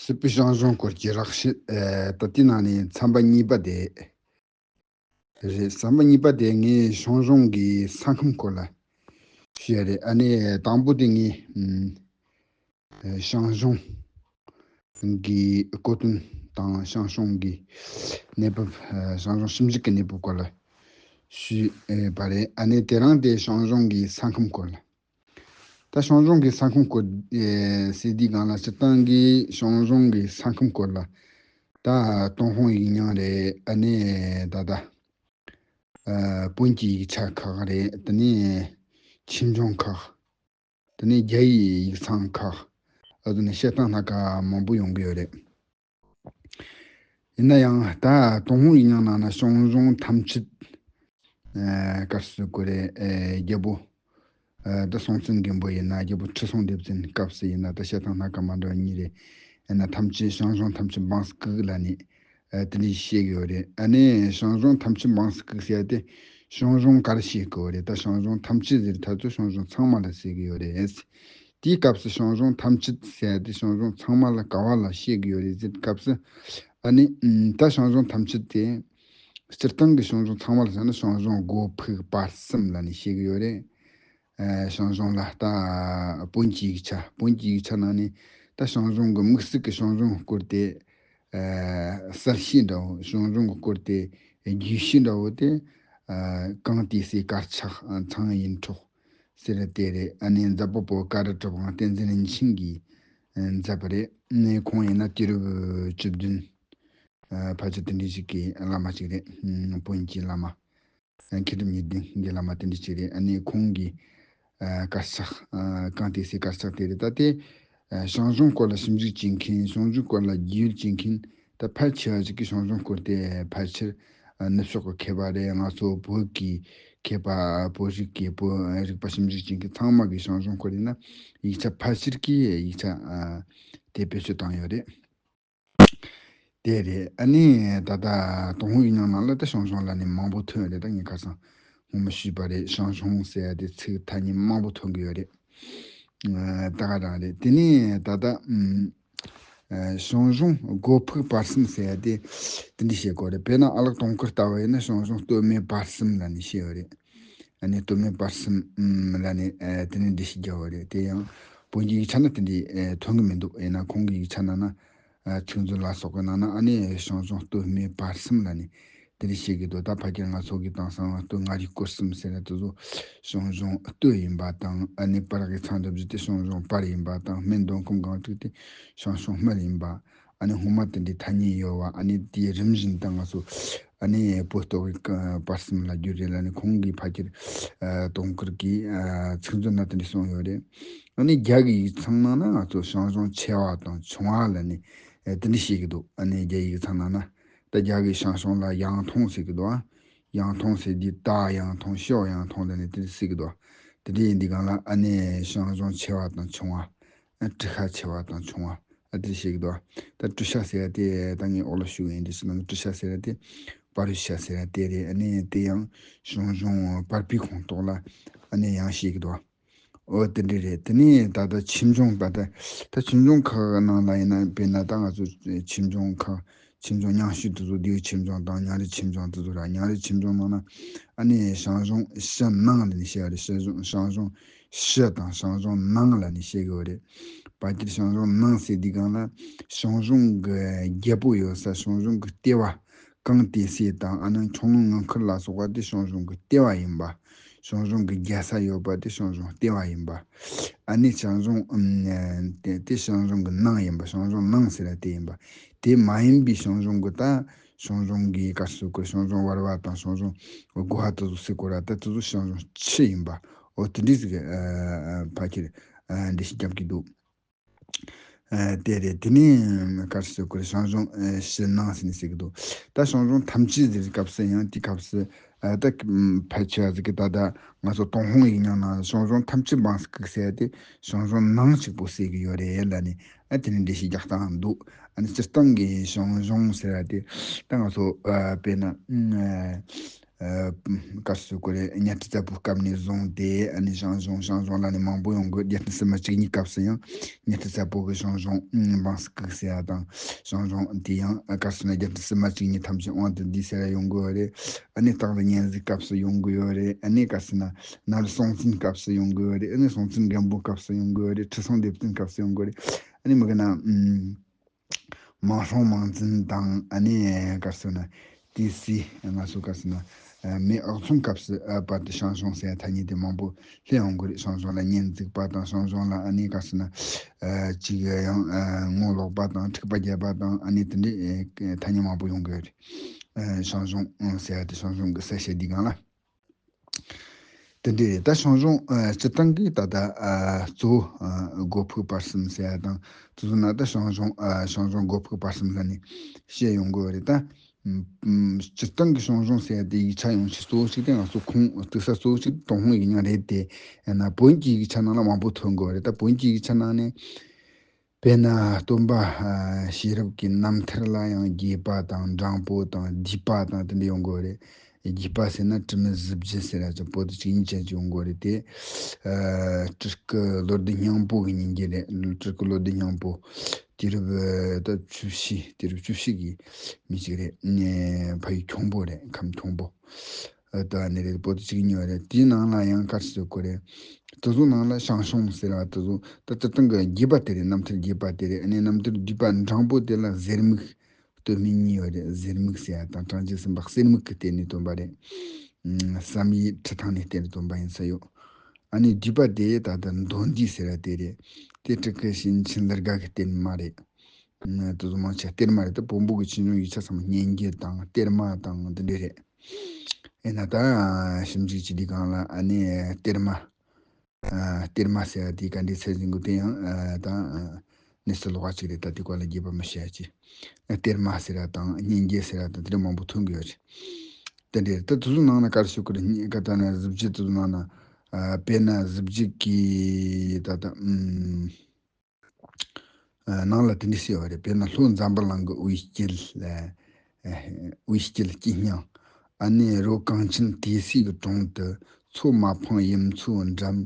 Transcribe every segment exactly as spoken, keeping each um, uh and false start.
སྲིད་པའི་ཞང་ཞུང་སྐོར་གྱི་རགས་བཤད། ཨེ། ད་ལྟའི་ནང་ནས་ཚན་པ་གཉིས་པ་དེ་རེད། ཚན་པ་གཉིས་པ་དེ་ངས་ཞང་ཞུང་གི་ས་ཁམས་སྐོར་ལ་ཞུ་ཡ་རེད། ཨ་ནི་དང་པོ་དེ་ངས་ཨམ། ཨེ། ཞང་ཞུང་གི་གོ་དོན་དང་ཞང་ཞུང་གི་གནས་བབ། ཨེ། ཞང་ཞུང་ཞིབ་འཇུག་གི་གནས་བབ་སྐོར་ལ་ཞུས་པ་རེད། ཨ་ནི་དེ་རིང་དེ་ཞང་ཞུང་གི་ས་ཁམས་སྐོར་ལ། ད་ཞང་ཞུང་གི་ས་ཁམས་སྐོར། ཨེ། ཟེར་དུས་སྒང་ལ་སྤྱིར་བཏང་གི་ཞང་ཞུང་གི་ས་ཁམས་སྐོར་ལ་ད་ཏུན་ཧོང་ཡིག་རྙིང་རེད། ཨ་ནི་ད་ལྟ་ཨ། བོན་གྱི་ཡིག་ཆ་ཁག་རེད། དེ་ནས་ཆོས་འབྱུང་ཁག་དེ་ནས་རྒྱ་ཡིག་ཡིག་ཚང་ཁག་ཨ། དེ་ནས་བཤད་སྟངས་སྣ་ཁ་མང་པོ་ཡོང་གི་ཡོད་རེད། ཡིན་ན་ཡང་ད་ཏུན་ཧོང་ཡིག་རྙིང་ནང་ན་ཞང་ཞུང་ཐམས་ཅད། ཨ། ག་རེ་ཟེར་དགོས་རེད། ཨེ། རྒྱལ་པོ། ཨ། ད་སྲོང་བཙན་སྒམ་པོ་ཡིན་ན། རྒྱལ་པོ་ཁྲི་སྲོང་ལྡེ་བཙན་སྐབས་སུ་ཡིན་ན། ད་བཤད་སྟངས་སྣ་ཁ་མ་འདྲ་བ་གཉིས་རེད། ཡིན་ན་ཐམས་ཅད་ཞང་ཞུང་ཐམས་ཅད་འབངས་སུ་བཀུག་ལབ་ནས། ཨ། དེ་འདྲ་བཤད་ཀྱི་ཡོད་རེད། ཨ་ནི་ཞང་ཞུང་ཐམས་ཅད་འབངས་སུ་བཀུག་ཟེར་ཡ་དེ་ཞང་ཞུང་ག་རེ་བཤད་ཀྱི་ཡོད་རེད། ད་ཞང་ཞུང་ཐམས་ཅད་ཟེར་ཐ་ཚོ་ཞང་ཞུང་ཚང་མ་ལ་ཟེར་གྱི་ཡོད་རེད། དེའི་སྐབས་སུ་ཞང་ཞུང་ཐམས་ཅད་ཟེར་ཡ་དེ་ཞང་ཞུང་ཚང་མ་ལ་ག་བ་ལ་བཤད་ཀྱི་ཡོད་རེད་ཟེར་སྐབས་སུ། ཨ་ནི་ད་ཞང་ཞུང་ཐམས་ཅད་དེ་སྤྱིར་བཏང་གི་ཞང་ཞུང་ཚང་མ་ལ་ཟེར་ན་ཞང་ཞུང་སྒོ་ཕུག་བར་གསུམ་ལབ་ནས་བཤད་ཀྱི་ཡོད་རེད། ཨ། ཞང་ཞུང་ལ་ད་བོན་གྱི་ཡིག་ཆ། བོན་གྱི་ཡིག་ཆ་ནང་ནས་ད་ཞང་ཞུང་གི་དམིགས་བསལ་གྱི་ཞང་ཞུང་སྐོར་དེ། ཨ། གསལ་བཤད་འདྲ་བོ། ཞང་ཞུང་གི་སྐོར་དེ་རྒྱས་བཤད་འདྲ་བོ་དེ། ཨ། ཀུང་ཏི་སེ་དཀར་ཆག་ཚངས་ཡིན་འཕྲོག་ཟེར་དེ་རེད། ཨ་ནི་མཛད་པ་པོ་ཀ་རུ་གྲུབ་དབང་བསྟན་འཛིན་རིན་ཆེན་གྱིས་མཛད་པ་རེད། ཨ་ནི་ཁོང་ཡིན་ན་དུས་རབས་བཅུ་བདུན། ཨ། ཕལ་ཆེར་དེ་འདྲ་ཞིག་གི་བླ་མ་ཞིག་རེད། ཨ། བོན་གྱི་བླ་མ། ཨ། མཁས་གྲུབ་གཉིས་ལྡན་གྱི་བླ་མ་དེ་འདྲ་ཞིག་རེད། ཨ་ནི་ཁོང་གི། ཨ། དཀར་ཆག་ཨ། ཀུང་ཏི་སེ་དཀར་ཆག་དེ་རེད། ད་དེ། ཨ། ཞང་ཞུང་སྐོར་ལ་ཞིབ་འཇུག་བྱེད་མཁན། ཞང་ཞུང་སྐོར་ལ་རྒྱུས་ཡོད་བྱེད་མཁན་ད་ཕལ་ཆེ་བ་ཞིག་གིས་ཞང་ཞུང་སྐོར་དེ་ཕལ་ཆེར། ཨ། ནུབ་ཕྱོགས་ཀྱི་མཁས་པ་རེད། ང་ཚོ་བོད་ཀྱི་མཁས་པ། བོད་རིག་གི་བོད་རིག་པ་ཞིབ་འཇུག་བྱེད་མཁན་ཚང་མ་གིས་ཞང་ཞུང་སྐོར་ཡིན་ན་ཡིག་ཆ་ཕལ་ཆེར་གྱིས་ཡིག་ཆ། ཨ། དེ་བེད་སྤྱོད་བཏང་ཡོད་རེད། དེ་རེད། ཨ་ནི་ད་ལྟ་ཏུན་ཧོང་ཡིག་རྙིང་ནང་ལ་ད་ཞང་ཞུང་ལབ་ནས་མང་པོ་ཐོན་རེད། ད་ངས་ཁ་སང་སྔོན་མ་ཞུས་པ་རེད། ཞང་ཞུང་ཟེར་ཡ་དེ་ཚིག་ཐ་སྙད་མང་པོ་ཐོན་གི་ཡོད་རེད། ཨ། ད་ག་རང་རེད། དེ་ནས་ད་ལྟ་ཨམ། ཨ། ཞང་ཞུང་སྒོ་ཕུག་བར་གསུམ་ཟེར་ཡ་དེ་དེ་འདྲ་བཤད་དགོས་རེད། དཔེར་ན་ཨ་ལགས་དུང་དཀར་ལྟ་བུ་ཡིན་ན་ཞང་ཞུང་སྟོད་སྨད་བར་གསུམ་ལབ་ནས་བཤད་ཡོད་རེད། ཨ་ནི་སྟོད་སྨད་བར་གསུམ་ལབ་ནས། ཨ། དེ་ནས་འགྲེལ་བཤད་རྒྱག་པ་རེད། དེ་ཡང་བོན་གྱི་ཡིག་ཆ་ན་དེ་འདྲ། ཨ། ཐོན་གི་མི་འདུག་ཡིན་ན་ཁོང་གི་ཡིག་ཆ་ནང་ན། ཨ། ཚིག་མཛོད་ལ་སོགས་པའི་ནང་ན་ཨ་ནི་ཞང་ཞུང་སྟོད་སྨད་བར་གསུམ་ལབ་ནས་དེ་འདྲ་བཤད་གི་འདུག་ད་ཕལ་ཆེར་ང་ཚོ་གི་དེང་སང་སྟོད་མངའ་རིས་སྐོར་གསུམ་ཟེར་ཡ་དེ་ཚོ་ཞང་ཞུང་སྟོད་ཡིན་པ་དང་། ཨ་ནི་བར་གྱི་ཚངས་དྲུབ་བརྒྱུད་དེ་ཞང་ཞུང་བར་ཡིན་པ་དང་། སྨད་མདོ་ཁམས་སྒང་དྲུག་དེ་ཞང་ཞུང་སྨད་ཡིན་པ། ཨ་ནི་སྔོན་མ་དེ་འདྲའི་ཐ་སྙད་ཡོད་པ། ཨ་ནི་དེའི་རིམ་བཞིན་དུ་ང་ཚོ་ཨ་ནི་བོད་སྟོད་ཀྱི་བར་གསུམ་ལ་བསྒྱུར་རེད་ལབ་ནས་ཁོང་གིས་ཕལ་ཆེར། ཨ། དུང་དཀར་གྱིས། ཨ། ཚིག་མཛོད་ན་དེ་འདྲ་གསུངས་ཡོད་རེད། ཨ་ནི་རྒྱ་གི་ཡིག་ཚང་ནང་ན་ང་ཚོ་ཞང་ཞུང་ཆེ་བ་དང་ཆུང་བ་ལབ་ནས། ཨ། དེ་འདྲ་བཤད་ཀྱི་འདུག་ཨ་ནི་རྒྱ་ཡིག་ཚང་ནང་ན་ད་རྒྱ་གི་ཞང་ཞུང་ལ་ཡང་ཐུང་ཟེར་གྱི་འདུག་ཨ། ཡང་ཐུང་ཟེར་དུས་ད་ཡང་ཐུང་ཤོ་ཡང་ཐུང་ལབ་ནས་དེ་འདྲ་ཟེར་གྱི་འདུག་དེ་འདྲ་ཡིན་དུས་སྒང་ལ་ཨ་ནི་ཞང་ཞུང་ཆེ་བ་དང་ཆུང་བ། ཨ། ཀྲི་ཤ་ཆེ་བ་དང་ཆུང་བ། ཨ། དེ་བཤད་ཀྱི་འདུག་ད་ཀྲི་ཤ་ཟེར་ཡ་དེ་ད་ངས་འོག་ལ་ཞུ་གི་ཡིན། དེ་ཕྱི་ནང་གི་ཀྲི་ཤ་ཟེར་ཡ་དེ་པ་རུ་ཤ་ཟེར་ཡ་དེ་རེད། ཨ་ནི་དེ་ཡང་ཞང་ཞུང་བར་པའི་ཁོངས་གཏོགས་ལ་ཨ་ནི་ཡང་བཤད་ཀྱི་འདུག་འོ་དེ་འདྲ་རེད། དེ་ནས་ད་ལྟ་ཆོས་འབྱུང་། ད་ལྟ་ད་ཆོས་འབྱུང་ཁག་ནང་ལ་ཡིན་ན། དཔེར་ན་ད་ང་ཚོ་ཆོས་འབྱུང་ཁག་ཆོས་འབྱུང་རྙིང་ཤོས་དེ་ཚོ་ལྡེའུ་ཆོས་འབྱུང་དང་མཉམ་རིག་ཆོས་འབྱུང་དེ་ཚོ་ར། མཉམ་རིག་ཆོས་འབྱུང་ནང་ན་ཨ་ནི་ཞང་ཞུང་ཕྱི་ནང་ལབ་ནས་བཤད་པ་རེད། ཞང་ཞུང་ཕྱི་དང་ཞང་ཞུང་ནང་ལབ་ནས་བཤད་ཀྱི་ཡོད་རེད། ཕལ་ཆེར་ཞང་ཞུང་ནང་ཟེར་དུས་སྒང་ལ་ཞང་ཞུང་གི་རྒྱལ་པོ་ཡོད་ས། ཞང་ཞུང་གི་ལྟེ་བ་ཀུང་ཏི་སེ་དང་། ཨ་ནི་ཁྱུང་ལུང་ངང་ཁུར་ལ་སོགས་པ་དེ་ཞང་ཞུང་གི་ལྟེ་བ་ཡིན་པ། ཞང་ཞུང་གི་རྒྱལ་ས་ཡོད་པ་དེ་ཞང་ཞུང་ལྟེ་བ་ཡིན་པ། ཨ་ནི་ཞང་ཞུང་། ཨམ། དེ་དེ་ཞང་ཞུང་གི་ནང་ཡིན་པ། ཞང་ཞུང་ནང་ཟེར་ཡ་དེ་ཡིན་པ། དེ་མ་ཡིན་པའི་ཞང་ཞུང་གི། ད་ཞང་ཞུང་གི་སྐབས་སུ་བཀུར། ཞང་ཞུང་བར་པ་དང་ཞང་ཞུང་སྒོ་བ་དེ་ཚོ་ཟེར་དགོས་ར། ད་དེ་ཚོ་ཞང་ཞུང་ཕྱི་ཡིན་པ། འོ་དེ་འདྲ་ཟིག་ཨ། ཕལ་ཆེར་ཨ་འགྲེལ་བཤད་རྒྱབ་ཀྱི་འདུག་ཨ། དེ་རེད། དེ་ནས་ག་རེ་ཟེར་དགོས་རེད། ཞང་ཞུང་ཨ་ཕྱི་ནང་ཟེར་ནས་ཟེར་གྱི་འདུག་ད་ཞང་ཞུང་ཐམས་ཅད་ཟེར་སྐབས་སུ་ཡང་དེའི་སྐབས་སུ། ཨ། ད་ཕལ་ཆེ་བ་ཟིག་གིས་ད་ལྟ་ང་ཚོ་ཏུན་ཧོང་ཡིག་རྙིང་ནང་ཞང་ཞུང་ཐམས་ཅད་འབངས་སུ་བཀུག་ཟེར་ཡ་དེ་ཞང་ཞུང་ནང་གཅིག་པོ་ཟེར་གྱི་ཡོད་རེད་ལབ་ནས། ཨ། དེ་ནས་འགྲེལ་བཤད་རྒྱག་སྟངས་འདུག་ཨ་ནི་སྤྱིར་བཏང་གི་ཞང་ཞུང་ཟེར་ཡ་དེ་ད་ང་ཚོ། ཨ། དཔེར་ན། ཨ། ཨ་སྐབས་སུ་གོ་རེ་གཉའ་ཁྲི་རྩ་བོ་སྐབས་ནས་བཟུང་སྟེ་ཨ་ནི་ཞང་ཞུང་ཞང་ཞུང་ལ་ནི་མང་པོ་ཡོང་གི། རྒྱལ་བསྟན་སིལ་མ་བཅུ་གཉིས་སྐབས་སུ་ཡང་གཉའ་ཁྲི་རྩ་བོ་གི་ཞང་ཞུང་འབངས་སུ་བཀུག་ཟེར་ཡ་དང་། ཞང་ཞུང་དེ་ཡང་སྐབས་སུ་ན་རྒྱལ་བསྟན་སིལ་མ་བཅུ་གཉིས་ཐམས་ཅད་དབང་དུ་འདུས་ཟེར་ཡ་ཡོང་གི་ཡོད་རེད། ཨ་ནི་སྟག་ལ་གཉན་གཟིགས་སྐབས་སུ་ཡོང་གི་ཡོད་རེད། ཨ་ནི་སྐབས་སུ་ན་ནཱ་རོ་སྲོང་བཙན་སྐབས་སུ་ཡོང་གི་ཡོད་རེད། ཨ་ནི་སྲོང་བཙན་སྒམ་པོ་སྐབས་སུ་ཡོང་གི་ཡོད་རེད། ཁྲི་སྲོང་ལྡེ་བཙན་སྐབས་སུ་ཡོང་གི་ཡོད་རེད། ཨ་ནི་མི་གི་ན་ཨམ། མང་སྲོང་མང་བཙན་དང་ཨ་ནི་ག་རེ་ཟེར་ན་ཏི་སེ་ང་ཚོ་ག་རེ་ཟེར་ན་ཨ་མེས་ཨག་ཚོམ་སྐབས་སུ་ཨ་བར་དུ་ཞང་ཞུང་ཟེར་ཐ་སྙད་དེ་མང་པོ་སླེབས་ཡོང་གི་རེད། ཞང་ཞུང་ལ་གཉན་གཟིགས་པ་དང་ཞང་ཞུང་ལ་ཨ་ནི་ག་རེ་ཟེར་ན་ཨ་ཅིག་ཡང་ཨ་ངོ་ལོག་པ་དང་འཁྲུག་པ་བརྒྱབ་པ་དང་ཨ་ནི་དེ་འདྲའི་ཨ་ཐ་སྙད་མང་པོ་ཡོང་གི་རེད། ཨ་ཞང་ཞུང་ཟེར་ཡ་དེ་ཞང་ཞུང་གི་ས་བཤད་དེའི་སྒང་ལ། དེ་འདྲ་རེད། ད་ཞང་ཞུང་ཨ་སྤྱིར་བཏང་གི་ད་ལྟ་ཨ་གཙོ་བོ་ཨ་སྒོ་ཕུག་བར་གསུམ་ཟེར་ཡ་དང་དེ་ཚོ་ན་ད་ཞང་ཞུང་ཨ་ཞང་ཞུང་སྒོ་ཕུག་བར་གསུམ་ལ་ནི་བཤད་ཡོང་དགོས་པ་རེད། ད་ཨམ་སྤྱིར་བཏང་གི་ཞང་ཞུང་ཟེར་ཡ་དེ་ཡིག་ཆ་ཡོང་ཆེད་གཙོ་བོ་གཅིག་དེ་ང་ཚོ་ཁུངས་གཏུག་ས་གཙོ་བོ་གཅིག་ཏུན་ཧོང་ཡིག་རྙིང་རེད་དེ། ཡང་ན་བོན་གྱི་ཡིག་ཆ་ནང་ལ་མང་པོ་ཐོན་དགོས་པ་རེད། ད་བོན་གྱི་ཡིག་ཆ་ནང་ནས། དཔེར་ན་སྟོན་པ་ཨ་ཤེས་རབ་ཀྱི་རྣམ་ཐར་ལ་ཡང་རྒྱས་པ་དང་འགྲེང་པོ་དང་བསྡུས་པ་དང་དེ་འདྲ་ཡོང་གི་རེད། རྒྱས་པ་ཟེར་ན་དྲི་མེད་གཟི་བརྗིད་ཟེར་ཡ་ཅིག་པོ་ཏི་གཅིག་གཉིས་ཅན་ཅིག་ཡོང་གི་རེད་དེ། ཨ་སྤྲུལ་སྐུ་བློ་ལྡན་སྙིང་པོ་གི་སྙིང་རྗེ་རེད། སྤྲུལ་སྐུ་བློ་ལྡན་སྙིང་པོ་དུས་རབས་ད་བཅུ་བཞི་དུས་རབས་བཅུ་བཞི་གི་མི་ཞིག་རེད། ཕ་ཡུལ་ཁྱུང་པོ་རེད། ཁམས་ཁྱུང་པོ། ད་ནི་རེད། པོ་ཏི་གཅིག་གཉིས་པ་རེད། དེའི་ནང་ལ་ཡང་སྐར་ཞིག་གོ་རེད། དེ་ཚོ་ནང་ལ་ཞང་ཞུང་ཟེར་བ་དེ་ཚོ་ད་སྤྱིར་བཏང་གི་རྒྱས་པ་དེ་རེད། རྣམ་ཐར་རྒྱས་པ་དེ་རེད། ཨ་ནི་རྣམ་ཐར་བསྡུས་པ་འགྲེང་པོ་དེ་ལ་ཟེར་མིག་སྟོད་སྨད་གཉིས་ཡོད་རེད། ཟེར་མིག་ཟེར་བ་དང་སྲིན་པོ་གསེར་མིག་གི་སྟེང་ནས་བཏོན་པ་རེད། བསམ་ཡས་ཁྲི་ཐང་ནས་སྟེང་ནས་བཏོན་པ་ཡིན་ས་ཡོད། ཨ་ནི་བསྡུས་པ་དེ་ད་ལྟ་མདོ་འདུས་ཟེར་བ་དེ་རེད། དེ་སྤྲུལ་སྐུ་ཞེས་མཁྱེན་ལི་སྒ་གི་གཏེར་མ་རེད། དེ་ཚོ་མང་ཆེ་གཏེར་མ་རེད། ད་བོན་པོ་གི་ཆོས་འབྱུང་ཡིག་ཆ་ཚང་མ་སྙན་བརྒྱུད་དང་གཏེར་མ་དང་འདི་འདྲ་རེད། ཡིན་ན་ད་ཞིབ་འཇུག་བྱེད་དུས་སྒང་ལ་ཨ་ནི་གཏེར་མ། ཨ་གཏེར་མ་ཟེར་བ་དེའི་བཀའ་འདྲི་ཚད་འཛིན་དགོས། དེ་ཡང་ཨ་ད་ཨ་གནས་ཚུལ་ལོགས་ཀ་ཅིག་རེད། ད་དེ་སྐོར་ལ་རྒྱས་པ་མི་བཤད་ཀྱི། གཏེར་མ་ཟེར་བ་དང་སྙན་བརྒྱུད་ཟེར་བ་དང་དེ་འདྲ་མང་པོ་ཐོན་གྱི་ཡོད་རེད། དེ་འདྲ་རེད། ད་དེ་ཚོ་ནང་ན་ག་རེ་ཞུ་དགོས་རེད། ཀ་ད་ན་གཟི་བརྗིད་དེ་ཚོ་ནང་ན་ཨ་དཔེར་ན་གཟི་བརྗིད་ཀྱི་ད་ད་ཨུམ། ནང་ལ་དེ་འདྲ་ཞེས་པ་རེད། དཔེར་ན་ལྷོ་འཛམ་བུ་གླིང་གི་དབུས་སྐྱིད། དབུས་སྐྱིད་སྐྱིད་སྙིང་། ཨ་ནི་རི་བོ་གངས་ཅན་ཏི་སེ་གི་དྲུང་དུ། མཚོ་མ་ཕམ་གཡུ་མཚོའི་འགྲམ།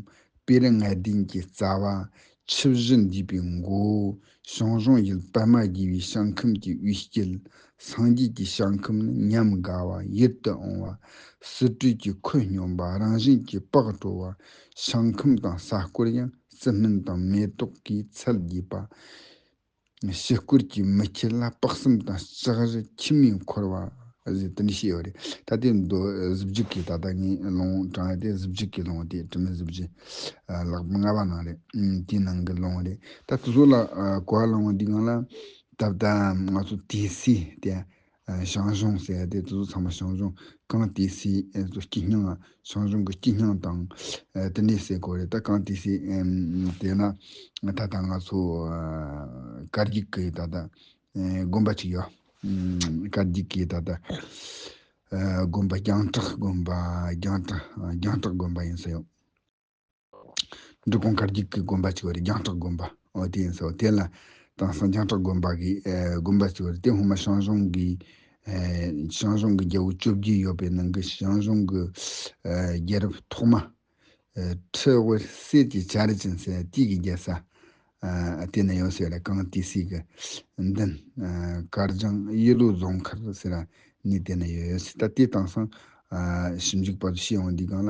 པད་རི་ལྔ་ལྡན་གྱི་རྩ་བ། ཆུ་བཞི་འདུས་པའི་མགོ་བོ། ཞང་ཞུང་ཡུལ་པདྨ་རྒྱས་པའི་ཞིང་ཁམས་ཀྱི་དབུས་སྐྱིད། སངས་རྒྱས་ཀྱི་ཞིང་ཁམས་ནི་ཉམས་དགའ་བ། ཡིད་དུ་འོང་བ། ཟི་བྲིས་ཀྱི་ཁོད་སྙོམས་པ། རང་བཞིན་གྱིས་པགས་དྲོ་བ། ཞིང་ཁམས་དང་ས་སྐོར་ཡང་རྩི་སྨན་དང་མེ་ཏོག་གིས་ཚལ་རྒྱས་པ། ཕྱི་སྐོར་གྱི་མི་ཁྱད་ལ་དཔག་བསམ་དང་ལྕགས་རི་ཁྱི་མིས་འཁོར་བ་ཟེར་དེ་འདྲ་བཤད་ཡོད་རེད། ད་དེ་མདོ་གཟི་བརྗིད་ཀྱི་ད་ལྟ་ངས་ལུང་དྲངས་ཡ་དེ་གཟི་བརྗིད་ཀྱི་ལུང་དེ་དྲི་མེད་གཟི་བརྗིད་ལག་པ་ལྔ་པ་ནང་རེད། དེའི་ནང་གི་ལུང་རེད། ད་དེ་ཚོ་ལ་གོ་བ་བླངས་པ་འདི་སྒང་ལ་ད་ལྟ་ང་ཚོ་ཏི་སེ་དེ། ཨ་ཞང་ཞུང་ཟེར་ཡ་དེ་དེ་ཚོ་ཚང་མ་ཞང་ཞུང་གངས་ཏི་སེ་ཨ་ཚོ་སྐྱིད་སྙིང་ཨ་ཞང་ཞུང་གི་སྐྱིད་སྙིང་དང་ཨ་དེ་འདྲས་ཟེར་གོ་རེད། ད་གངས་ཏི་སེ་ཨ་དེ་ན་ད་ལྟ་ང་ཚོ་ཨ་དཀར་རྒྱུག་གི་ད་ལྟ་ཨ་དགོན་པ་ཅིག་ཡོད། ཨ་དཀར་རྒྱུག་གི་ད་ལྟ་ཨ་དགོན་པ་རྒྱང་གྲགས་དགོན་པ། རྒྱང་གྲགས་རྒྱང་གྲགས་དགོན་པ་ཡིན་ས་ཡོད། འབྲི་གུང་དཀར་རྒྱུག་གི་དགོན་པ་ཅིག་ཡོད་རེད། རྒྱང་གྲགས་དགོན་པ། འོ་དེ་ཡིན་ས། དེ་ལ་དེང་སང་རྒྱང་གྲགས་དགོན་པ་གི་ཨེ་དགོན་པ་ཅིག་ཡོད་རེད། དེ་སྔོན་མ་ཞང་ཞུང་གི་ཨེ་ཞང་ཞུང་གི་རྒྱལ་པོ་བཅོ་བརྒྱད་ཡོད་པའི་ནང་གི་ཞང་ཞུང་གི་ཨེ་རྒྱལ་རབས་ཐོག་མ་ཨེ་ཁྲི་དབར་གསེར་གྱི་བྱ་རི་ཅན་ཟེར་དེ་གི་རྒྱལ་ས་ཨ་དེ་ན་ཡོད་ཟེར་ར། གངས་ཏི་སེ་གི་མདུན་ཨ་དཀར་ལྗང་གཡུ་ལོ་རྫོང་མཁར་ཟེར་ར་ནི་དེ་ན་ཡོད་ཟེར། ད་དེ་དེང་སང་ཨ་ཞིབ་འཇུག་པ་ཚོ་ཤེས་ཡོང་དུས་སྒང་ལ་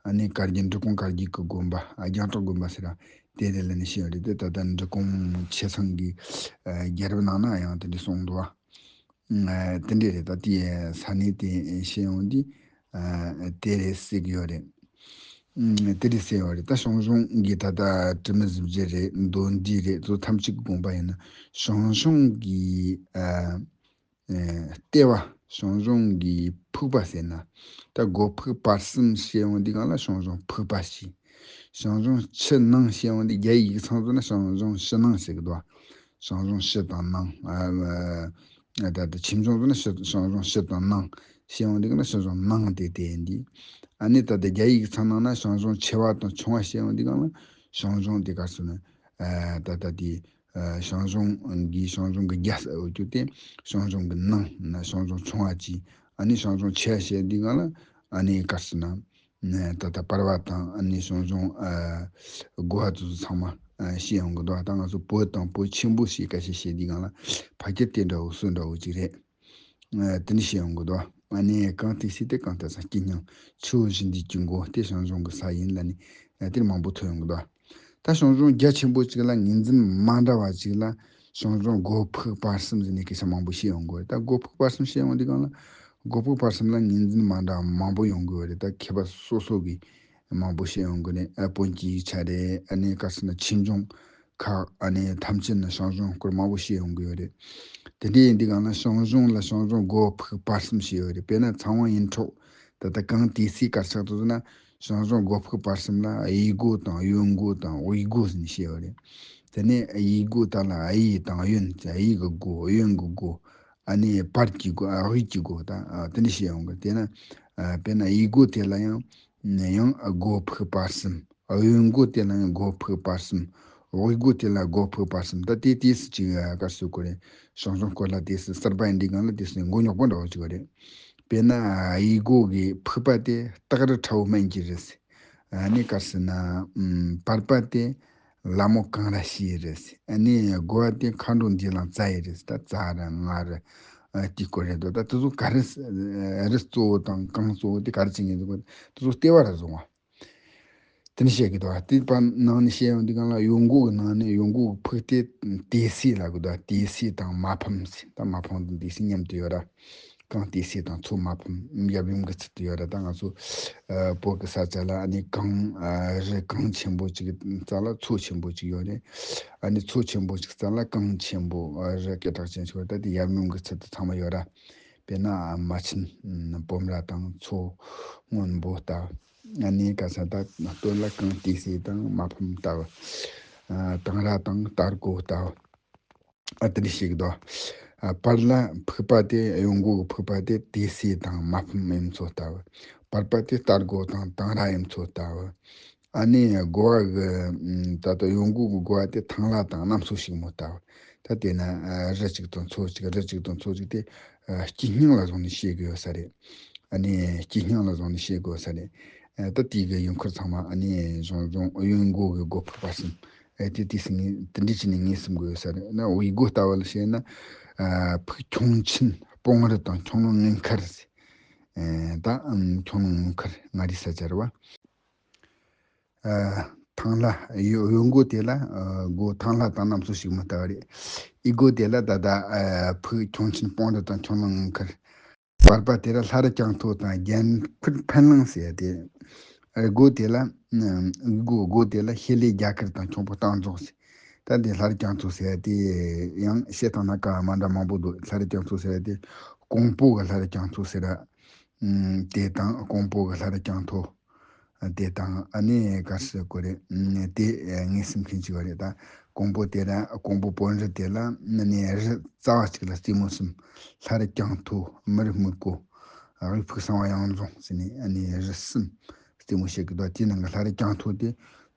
ཨ་ནི་དཀར་རྒྱུག་འབྲི་གུང་དཀར་རྒྱུག་གི་དགོན་པ། ཨ་རྒྱང་གྲགས་དགོན་པ་ཟེར་ར་དེ་རེད་ལ་ནི་ཤེས་ཡོང་རེད། དེ་ད་ལྟ་འབྲི་གུང་ཆེ་ཚང་གི་ཨ་རྒྱལ་རབས་ནང་ན་ཡང་དེ་འདྲ་གསུངས་འདུག་བ། ཨ་དེ་འདྲ་རེད། ད་དེ་ས་གནས་དེ་ཤེས་ཡོང་དུས་ཨ་དེ་རེད་ཟེར་གི་ཡོད་རེད། ཨ་དེ་རེད་ཟེར་ཡོད་རེད། ད་ཞང་ཞུང་གི་ད་ལྟ་དྲི་མེད་གཟི་བརྗིད་རེད། མདོ་འདུས་རེད། ཚོ་ཐམས་ཅད་ཀྱི་དགོངས་པ་ཡིན་ན་ཞང་ཞུང་གི་ཨ་ཨ་ལྟེ་བ། ཞང་ཞུང་གི་ཕུག་པ་ཟེར་ན། ད་སྒོ་ཕུག་བར་གསུམ་ཞེས་ཡོང་དུས་སྒང་ལ་ཞང་ཞུང་ཕུག་པ་ཞེས། ཞང་ཞུང་ཕྱི་ནང་ཞེས་ཡོང་དུས་རྒྱ་ཡིག་ཚང་ཚོ་ན་ཞང་ཞུང་ཕྱི་ནང་ཟེར་གི་འདུག་ཞང་ཞུང་ཕྱི་དང་ནང་ཨ་ཨ་ད་ལྟ་ཆོས་འབྱུང་ཚོ་ན་ཕྱི་ཞང་ཞུང་ཕྱི་དང་ནང་ཞེས་ཡོང་དུས་སྒང་ལ་ཞང་ཞུང་ནང་དེ་དེ་ཡིན་དུས། ཨ་ནི་ད་ལྟ་རྒྱ་ཡིག་ཚང་ནང་ན་ཞང་ཞུང་ཆེ་བ་དང་ཆུང་བ་ཞེས་ཡོང་དུས་སྒང་ལ་ཞང་ཞུང་དེ་ག་སོ་ན་ཨ་ད་ལྟ་དེ། ཨ་ཞང་ཞུང་གི་ཞང་ཞུང་གི་རྒྱལ་ས་འོ་རྒྱུ་དེ་ཞང་ཞུང་གི་ནང་ན་ཞང་ཞུང་ཆུང་བ་གཅིག་ཨ་ནི་ཞང་ཞུང་ཆེ་བ་བཤད་དུས་སྒང་ལ་ ཨ་ནི་ག་རེ་ཟེར་ན། ད་ལྟ་བར་པ་དང་ཨ་ནི་ཞང་ཞུང་། ཨ། རྒོད་པ་དེ་ཚོ་ཚང་མ། ཨ། བཤད་ཡོང་གི་འདུག་ད་ང་ཚོ་བོད་དང་བོད་ཆེན་པོ་ཞེས་སྐད་ཆ་བཤད་དུས་སྒང་ལ་ཕལ་ཆེར་དེ་འདྲ་བོ་སྲོལ་འདྲ་བོ་ཅིག་རེད། ཨ། དེ་འདྲ་བཤད་ཡོང་གི་འདུག་ཨ་ནི་གངས་ཏི་སེ་དེ་གངས་ཏི་སེ་སྐྱིད་སྙིང་ཆུ་བོ་བཞི་འདུས་ཀྱི་མགོ་དེ་ཞང་ཞུང་གི་ས་ཡིན་ལབ་ནས། ཨ། དེ་མང་པོ་ཐོན་ཡོང་གི་འདུག་ད་ཞང་ཞུང་རྒྱ་ཆེན་པོ་གཅིག་ལ་ངོས་འཛིན་མ་འདྲ་བ་གཅིག་ལ་ཞང་ཞུང་སྒོ་ཕུག་བར་གསུམ་ཟེར་ནས་སྐད་ཆ་མང་པོ་བཤད་ཡོང་གི་རེད། ད་སྒོ་ཕུག་བར་གསུམ་བཤད་ཡོང་དུས་སྒང་ལ་སྒོ་ཕུག་བར་གསུམ་ལ་ངོས་འཛིན་མ་འདྲ་བ་མང་པོ་ཡོང་གི་ཡོད་རེད། ད་མཁས་པ་སོ་སོ་གིས་མང་པོ་བཤད་ཡོང་གི་རེད། ཨ། བོན་གྱི་ཡིག་ཆ་རེད། ཨ་ནི་ག་རེ་ཟེར་ན་ཆོས་འབྱུང་ཁག་ཨ་ནི་ཐམས་ཅད་ནས་ཞང་ཞུང་སྐོར་མང་པོ་བཤད་ཡོང་གི་ཡོད་རེད། དེ་འདྲ་ཡིན་དུས་སྒང་ལ་ཞང་ཞུང་ལ་ཞང་ཞུང་སྒོ་ཕུག་བར་གསུམ་ཞེས་ཡོད་རེད། དཔེར་ན་ཚངས་དབང་ཡིད་འཕྲོག་ད་ལྟ་གངས་ཏི་སེ་གར་ཆགས་འདུག་ཟེར་ན། ཞང་ཞུང་སྒོ་ཕུག་བར་གསུམ་ལ་གཡས་སྒོ་དང་གཡོན་སྒོ་དང་དབུས་སྒོ་ཟེར་ནས་བཤད་ཡོད་རེད། དེ་ནས་གཡས་སྒོ་དག་ལ་གཡས་དང་གཡོན། གཡས་ཀྱི་སྒོ། གཡོན་གྱི་སྒོ། ཨ་ནི་བར་གྱི་སྒོ། ཨ། དབུས་ཀྱི་སྒོ་དང་། ཨ། དེ་འདྲ་བཤད་ཡོང་གི། དེ་ན། ཨ། དཔེར་ན་གཡས་སྒོ་དེ་ལ་ཡང་ཡང་སྒོ་ཕུག་བར་གསུམ། གཡོན་སྒོ་དེ་ལ་ཡང་སྒོ་ཕུག་བར་གསུམ། དབུས་སྒོ་དེ་ལ་སྒོ་ཕུག་བར་གསུམ། ད་དེ་དུས་སུ་ཅིག་ག་རེ་ཟེར་དགོས་རེད། ཞང་ཞུང་སྐོར་ལ་དུས་སུ་གསར་པ་ཡིན་དུས་སྒང་ལ་དུས་སུ་མགོ་རྙོག་པོ་འདྲ་བོ་ཅིག་རེད། དཔེར་ན་གཡས་སྒོ་གི་ཕུག་པ་དེ་སྟག་རི་ཁྲ་བོ་སྨན་གྱི་རི་ཟེར། ཨ་ནི་ག་རེ་ཟེར་ན། ཨམ། བར་པ་དེ་ལ་མོ་གངས་ར་བྱིའི་རི་ཟེར། ཨ་ནི་སྒོ་བ་དེ་མཁའ་འགྲོ་འདི་ལ་རྩྭ་ཡི་རི་ཟེར། ད་རྩྭ་ར་རྔ་ར། ཨ། དེའི་སྐོར་རེད་འདུག་ད་དེ་ཚོ་ག་རེ་ཟེར། རི་གཙོ་བོ་དང་གངས་གཙོ་བོ་དེ་ག་རེ་བྱེད་ཀྱི་འདུག་དེ་ཚོ་ལྟེ་བ་ར་བཟུང་བ། དེ་ནས་བཤད་ཀྱི་འདུག་དེའི་བར་ནང་ནས་བཤད་ཡོང་དུས་སྒང་ལ་གཡོན་སྒོ་གི་ནང་ནས་གཡོན་སྒོ་གི་ཕུག་དེ་ཏི་སེ་ལབ་ཀྱི་འདུག་ཏི་སེ་དང་མ་ཕམ་ཟེར། ད་མ་ཕམ་དང་ཏི་སེ་མཉམ་དུ་ཡོད་ར། གངས་ཏི་སེ་དང་མཚོ་མ་ཕམ་ཡབ་ཡུམ་གྱི་ཚུལ་དུ་ཡོད་ར། ད་ང་ཚོ། ཨ། བོད་ཀྱི་ས་ཆ་ལ་ཨ་ནི་གངས། ཨ། རི་གངས་ཆེན་པོ་གཅིག་རྩ་ལ་མཚོ་ཆེན་པོ་གཅིག་ཡོད་རེད། ཨ་ནི་མཚོ་ཆེན་པོ་གཅིག་རྩ་ལ་གངས་ཆེན་པོ། ཨ། རི་སྐད་གྲགས་ཅན་ཞིག་ཡོད་རེད། ད་དེ་ཡབ་ཡུམ་གྱི་ཚུལ་དུ་ཚང་མ་ཡོད་ར། དཔེར་ན་རྨ་ཆེན་སྤོམ་ར་དང་མཚོ་སྔོན་པོ་ལྟ་བུ། ཨ་ནི་ག་ས་ད་སྟོད་ལ་གངས་ཏི་སེ་དང་མ་ཕམ་ལྟ་བུ། ཨ། དང་ར་དང་སྟར་གོ་ལྟ་བུ། ཨ། དེ་འདྲ་ཞིག་འདུག་ཨ། བར་ལ་ཕུག་པ་དེ་གཡོན་སྒོ་གི་ཕུག་པ་དེ་ཏི་སེ་དང་མ་ཕམ་གཡུ་མཚོ་ལྟ་བུ། བར་པ་དེ་སྟར་གོ་དང་དང་ར་གཡུ་མཚོ་ལྟ་བུ། ཨ་ནི་སྒོ་བ་གི། ཨམ། ད་ལྟ་གཡོན་སྒོ་གི་སྒོ་བ་དེ་ཐང་ལྷ་དང་གནམ་མཚོ་ཞིག་མོ་ལྟ་བུ། ད་དེ་ན། ཨ། རི་གཅིག་དང་མཚོ་གཅིག་རི་གཅིག་དང་མཚོ་གཅིག་དེ། ཨ། སྐྱིད་སྙིང་ལ་བཟུང་ནས་བཤད་གི་ཡོད་ས་རེད། ཨ་ནི་སྐྱིད་སྙིང་ལ་བཟུང་ནས་བཤད་དགོས་ས་རེད། ཨ། ད་དེ་གི་ཡུལ་འཁོར་ཚང་མ་ཨ་ནི་ཞང་ཞུང་གཡོན་སྒོ་གི་སྒོ་ཕུག་བར་གསུམ། ཨ། དེ་དུས་སུ་ངས་དེ་འདྲ་བྱས་ནས་ངོས་ཟིན་དགོས་ས་རེད། ན་དབུས་སྒོ་ལྟ་བུ་ལ་བཤད་ན། ཨ། ཕུག་ཁྱུང་ཆེན་སྤོང་རི་དང་ཁྱུང་ལུང་ངུ་མཁར་ཟེར། ཨ། ད། ཨམ། ཁྱུང་ལུང་ངུ་མཁར་མངའ་རིས་ས་ཆ་རེད་བ། ཨ། ཐང་ལྷ། གཡོན་སྒོ་དེ་ལ། ཨ། སྒོ་ཐང་ལྷ་དང་གནམ་མཚོ་ཞིག་མོ་ལྟ་བུ་རེད། གཡས་སྒོ་དེ་ལ་ད་ལྟ། ཨ། ཕུག་ཁྱུང་ཆེན་སྤོང་རི་དང་ཁྱུང་ལུང་ངུ་མཁར། བར་པ་དེ་ལ་ལྷ་རི་གྱང་ཐོ་དང་རྒྱན་ཕུར་འཕན་གླིང་ཟེར་ཡ་དེ། ཨ། སྒོ་དེ་ལ། ཨ། སྒོ་སྒོ་དེ་ལ་ཤེལ་ལེ་རྒྱ་གར་དང་ཁྱུང་པོ་སྟག་རྫོང་ཟེར། ད་འདི་ལྷ་རི་གྱང་ཐོ་ཟེར་ཡ་དེ་ཡང་བཤད་སྟངས་ན་ཀ་མ་འདྲ་མང་པོ་འདུག་ལྷ་རི་གྱང་ཐོ་ཟེར་ཡ་དེ་ཀོང་པོ་གི་ལྷ་རི་གྱང་ཐོ་ཟེར་ར། ཨ། དེ་དང་ཀོང་པོ་གི་ལྷ་རི་གྱང་ཐོ། དེ་དང་ཨ་ནི་ག་རེ་ཟེར་དགོས་རེད། ཨ། དེ། ཨ། ངོས་ཟིན་མཁན་ཅིག་ཡོད་རེད། ད་ཀོང་པོ་དེ་ལ་ཀོང་པོ་དཔོན་རི་དེ་ལ་ཨ་ནི་རི་རྩ་བ་གཅིག་ལ་རྩེ་མོ་གསུམ། ལྷ་རི་གྱང་ཐོ། མི་རི་སྨུག་པོ། དབུས་ཕུག་གསང་བ་གཡང་རྫོང་ཟེར་ནས་ཨ་ནི་རི་གསུམ་རྩེ་མོ་བྱེད་ཀྱི་འདུག་དེའི་ནང་གི་ལྷ་རི་གྱང་ཐོ་དེ་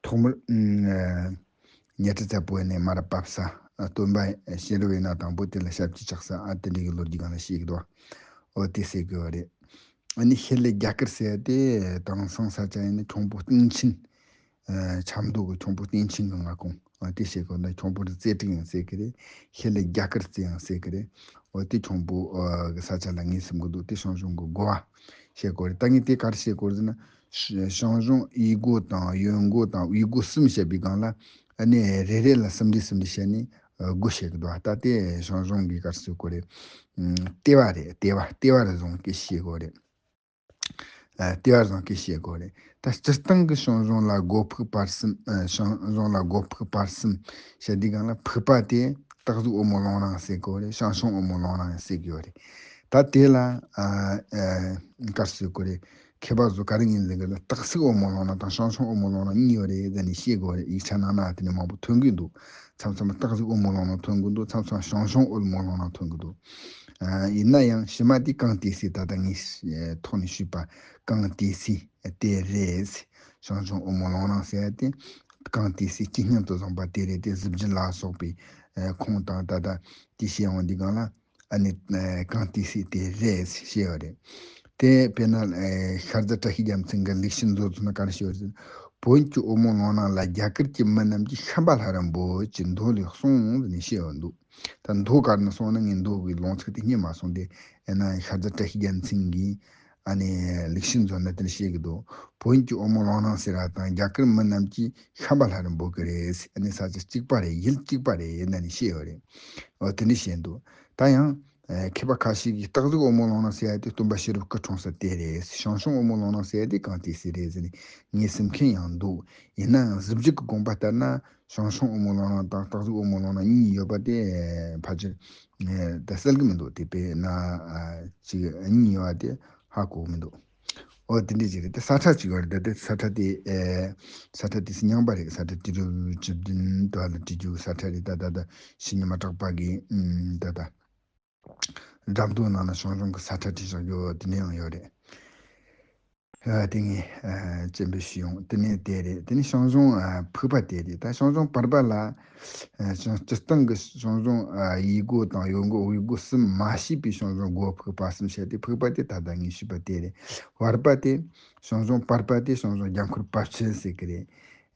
ཐོག་མར། ཨ། ཉི་ཁྲི་རྩེ་པོ་ནས་མར་བབས་ས། སྟོན་པ་ཤེས་རབ་ཡིན་ན་དང་པོ་དེ་ལ་ཞབས་ཀྱིས་བཅགས་ས། ཨ། དེ་འདྲ་གི་ལོ་རྒྱུས་སྒང་ལ་བཤད་ཀྱི་འདུག་འོ་དེ་ཟེར་གི་ཡོད་རེད། ཨ་ནི་ཤེལ་ལེ་རྒྱ་གར་ཟེར་ཡ་དེ་དེང་སང་ས་ཆ་ཡིན་ན་ཁྱུང་པོ་སྟེང་ཆེན། ཨ། ཆབ་མདོ་གི་ཁྱུང་པོ་སྟེང་ཆེན་གི་མངའ་ཁོངས། ཨ། དེ་བཤད་གོ་ན་ཁྱུང་པོ་རི་རྩེ་དྲུག་ཡང་ཟེར་གི་རེད། ཤེལ་ལེ་རྒྱ་གར་རྩེ་ཡང་ཟེར་གི་རེད། འོ་དེ་ཁྱུང་པོ། ཨ། གི་ས་ཆ་ལ་ངོས་ཟིན་གི་འདུག་དེ་ཞང་ཞུང་གི་སྒོ་བ་བཤད་གོ་རེད། ད་ངས་དེ་ག་རེ་བཤད་གོ་རེད་ཟེར་ན། ཞང་ཞུང་གཡས་སྒོ་དང་གཡོན་སྒོ་དང་དབུས་སྒོ་གསུམ་བཤད་པའི་སྒང་ལ། ཨ་ནི་རེ་རེ་ལ་གསུམ་རེ་གསུམ་རེ་བཤད་ནས། ཨ། སྒོ་བཤད་གི་འདུག་ད་དེ་ཞང་ཞུང་གི་ག་རེ་ཟེར་དགོས་རེད། ཨམ། ལྟེ་བ་རེད། ལྟེ་བ། ལྟེ་བ་རེ་བཟུང་སྐད་བཤད་དགོས་རེད། ཨ། ལྟེ་བ་རེ་བཟུང་སྐད་བཤད་དགོས་རེད། ད་སྤྱིར་བཏང་གི་ཞང་ཞུང་ལ་སྒོ་ཕུག་བར་གསུམ། ཨ། ཞང་ཞུང་ལ་སྒོ་ཕུག་བར་གསུམ་བཤད་དུས་སྒང་ལ་ཕུག་པ་དེ་སྟག་གཟིག་དབུ་མོ་ལུང་རིང་ཟེར་གི་ཡོད་རེད། ཞང་ཞུང་དབུ་མོ་ལུང་རིང་ཟེར་གི་ཡོད་རེད། ད་དེ་ལ། ཨ། ཨ། ག་རེ་ཟེར་དགོས་རེད། མཁས་པ་ཚོ་ག་རེ་ངོས་འཛིན་གི་ལ་སྟག་གཟིག་དབུ་མོ་ལུང་རིང་དང་ཞང་ཞུང་དབུ་མོ་ལུང་རིང་གཉིས་ཡོད་རེད་ཟེར་ནས་བཤད་གི་ཡོད་རེད། ཡིག་ཆ་ནང་ན་དེ་ནས་མང་པོ་ཐོན་གི་འདུག་མཚམས་མཚམས་སྟག་གཟིག་དབུ་མོ་ལུང་རིང་ཐོན་གི་འདུག་མཚམས་མཚམས་ཞང་ཞུང་དབུ་མོ་ལུང་རིང་ཐོན་གི་འདུག་ཨ། ཡིན་ན་ཡང་ཕྱི་མ་དེ་གངས་ཏི་སེ། ད་ལྟ་ངས་ཐོག་ནས་ཞུས་པ་གངས་ཏི་སེ་དེ་རེད། ཞང་ཞུང་དབུ་མོ་ལུང་རིང་ཟེར་ཡ་དེ་གངས་ཏི་སེ་སྐྱིད་སྙིང་དུ་བཟུང་པ་དེ་རེད། དེ་གཟི་བརྗིད་ལ་སོགས་པའི། ཨ། ཁོངས་དང་། ད་ལྟ་དེ་བཤད་ཡོང་དུས་སྒང་ལ། ཨ་ནི། ཨ། གངས་ཏི་སེ་དེ་རེད་ཟེར་བཤད་ཡོད་རེད། དེ་དཔེར་ན་ཨེ་ཤར་རྫ་བཀྲ་ཤིས་རྒྱལ་མཚན་གྱི་ལེགས་བཤད་མཛོད་ཚོ་ན་ག་རེ་ཞུ་བ་ཟེར་ན། བོན་གྱི་འོལ་མོ་ལོ་ན་ལ། རྒྱ་གར་གྱི་མི་རྣམས་ཀྱིས། ཤམྦྷ་ལ་རི་འབོད་ཅེས་མདོ་ལས་གསུངས་ཟེར་ནས་བཤད་པ་འདུག་ད་མདོ་ག་རེ་ནས་གསུངས་ན། ངས་མདོ་གི་ལུང་ཚིག་དེ་རྙེད་མ་སོང་སྟེ། ཨེ་ན་ཤར་རྫ་བཀྲ་ཤིས་རྒྱལ་མཚན་གྱིས་ཨ་ནི་ལེགས་བཤད་མཛོད་ན་དེ་འདྲ་བཤད་ཀྱི་འདུག་བོན་གྱི་འོལ་མོ་ལོ་ན་ཟེར་བ་དང་རྒྱ་གར་མི་རྣམས་ཀྱིས་ཤམྦྷ་ལ་རི་འབོད་ཀྱི་རེད། ཨ་ནི་ས་ཆ་གཅིག་པ་རེད། ཡུལ་གཅིག་པ་རེད། ཨེ་ན་ནི་བཤད་ཡོད་རེད། འོ་དེ་འདྲ་བཤད་འདུག་ད་ཡང་། ཨེ་མཁས་པ་ཁ་ཤས་ཀྱིས་སྟག་གཟིག་འོལ་མོ་ལོ་ན་ཟེར་ཡ་དེ་སྟོན་པ་ཤེས་རབ་སྐུ་འཁྲུངས་ས་དེ་རེད། ཞང་ཞུང་འོལ་མོ་ལོ་ན་ཟེར་ཡ་དེ་གང་དེ་སྲིད་རེད་ཟེར་ནས་ངོས་ཟིན་མཁན་ཡང་འདུག་ཡིན་ནའང་གཟི་བརྗིད་ཀྱི་དགོངས་པ་ལྟར་ན། ཞང་ཞུང་འོལ་མོ་ལོ་ན་དང་སྟག་གཟིག་འོལ་མོ་ལོ་ན་གཉིས་ཡོད་པ་དེ། ཨེ་ཕལ་ཆེར་ཨེ་ད་གསལ་གི་མི་འདུག་དེ་དཔེར་ན་ཨ་ཅིག་གཉིས་ཡོད་པ་དེ་ཧ་གོ་གི་མི་འདུག་འོ་དེ་འདྲ་ཅིག་རེད། དེ་ས་ཁྲ་ཅིག་ཡོད་རེད། དེ་ས་ཁྲ་དེ་ཨེ་ས་ཁྲ་དེ་སུ་རྙིང་པ་རེད། ས་ཁྲ་དུས་རབས་བཅུ་བདུན་དུ་ལ་བྲིས་རྒྱུ་གི་ས་ཁྲ་རེད། ད་ད་ད་ཕྱི་ཉིན་མ་གྲགས་པ་གི་ཨམ་ད་ད་འགྲེམས་སྟོན་ནང་ན་ཞང་ཞུང་གི་ས་ཁྲ་བྲིས་བཞག་རྒྱུ་དེ་འདྲ་ཡང་ཡོད་རེད། ཨ་དེ་ངས་ཨ་སྤྱན་འབུལ་ཞུས་ཡོང་། དེ་ནས་དེ་རེད། དེ་ནས་ཞང་ཞུང་ཨ་ཕུག་པ་དེ་རེད། ད་ཞང་ཞུང་བར་པ་ལ་ཨ་ཞང་སྤྱིར་བཏང་གི་ཞང་ཞུང་ཨ་ཡི་གུ་དང་ཡོ་གུ་འོག་གི་གསུམ་མ་ཤེས་པའི་ཞང་ཞུང་སྒོ་ཕུག་པ་གསུམ་བཤད་དེ། ཕུག་པ་དེ་ད་ལྟ་ངས་ཞུས་པ་དེ་རེད། བར་པ་དེ་ཞང་ཞུང་བར་པ་དེ་ཞང་ཞུང་རྒྱབ་འཁོར་བབ་ཆེན་ཟེར་གི་རེད།